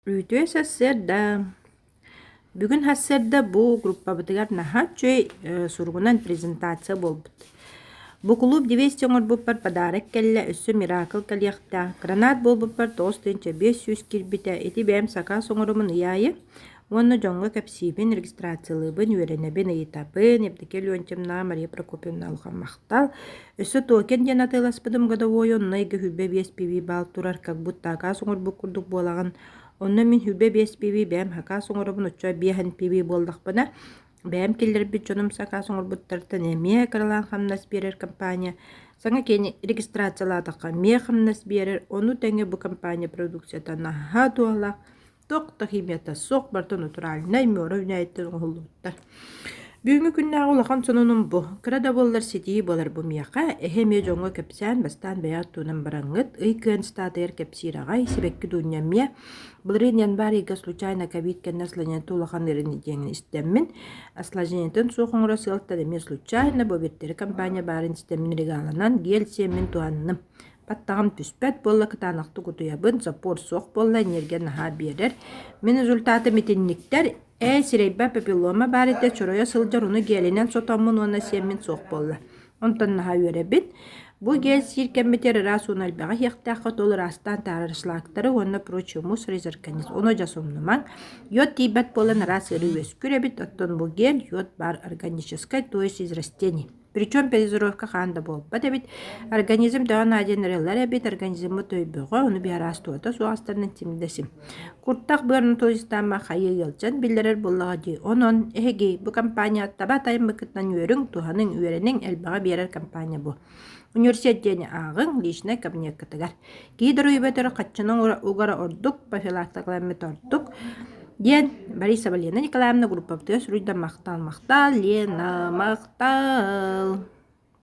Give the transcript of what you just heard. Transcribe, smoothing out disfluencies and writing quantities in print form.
Үтүө сарсыарда! Бүгүн сарсыарда бу группабытыгар наһаа үчүгэй суругунан презентация буолбут. Бу кулууп 200 оҥорбуппар подарок кэллэ, өссө миракл кэлиэхтээх. Гранат буолбуппар 9500 киирбитэ. Ити бэйэм сакаас оҥоромун ый аайы уонна дьоҥҥо кэпсиибин, регистрациялыыбын, үөрэнэбин, ыйытабын. Евдокия Леонтьевнаҕа Мария Прокопьевна улахан махтал. Өссө токен диэн атыыласпытым годовой онно ыйга 25 пиви баал турар, как будто акаас оҥорбут курдук буолаҕын. Онно мин 25 пиви бэйэм сакаас оҥоробун, оччо 5 пиви буоллахпына, бэйэм киллэрбит дьонум сакаас оҥорбуттартан эмиэ кыралаан хамнас биэрэр компания. Саҥа киэни регистрациялаатахха эмиэ хамнас биэрэр, ону тэҥэ бу компания продукцията наһаа туһалаах. Туох да химията суох, барыта натуральнай, муора үүнээйиттэн оҥоһуллубуттар. Бүгүҥҥү күннээҕи улахан сонунум бу. Кыра да буоллар ситиһии буолар бу миэхэ. Эһэ эмиэ дьоҥҥо кэпсээн, бастаан бэйэҕит туһунан бараҥҥыт, ый кыан ыстаатыйар кэпсиир аҕай, сибэкки дуунньа эмиэ. Былырыын январь ыйга случайно ковид кэннэ осложнениета улахан ыарыыны диэҥин истэммин, осложнениетын суох оҥоро сыалтан эмиэ случайно бу Вертери компания баарын истэммин регаланан гель сиэммин туһанным. Баттаҕым түспэт буолла, кытаанахтык утуйабын, запор суох буолла, энергия наһаа биэрэр. Мин результатым итинниктэр. Ээ, сирэйбэр папиллома баар этэ, чоройо сылдьар, ону гелинэн сотоммун уонна сиэммин суох буолла. Онтон наһаа үөрэбин. Бу гель сиир кэммитигэр ыраас ууну элбэҕи иһиэхтээххит, ол ыраастаан таһаарар шлактары уонна прочие мусор из организма. Ону дьэ сомнумаҥ. Йод тиийбэт буолан араас ыарыы үөскүүр эбит, оттон бу гель йод баар органическай, то есть из растений. Причем перезировка хаан да буолбат эбит. Организм төһө наадыйан эрэллэр эбит, организммыт өйбөҕө, ону биһи араас туота суох астарынан симдэсим. Куртах быарын туристаама хайыы ыалдьан биллэрэр буоллаҕа дии. Онон, эһиги бу компания таба тайыммыккытынан үөрүҥ, туһаныҥ, үөрэниҥ, элбэҕи биэрэр компания бу. Университет диэни ааҕыҥ, личнай кабинеккытыгар. Киһи доруобуйатыгар хаччыны угара ордук, профилактикаламмыт ордук диэн Борисова Лена Николаевна группабытыгар суруйда махтал махтал Лена махтал.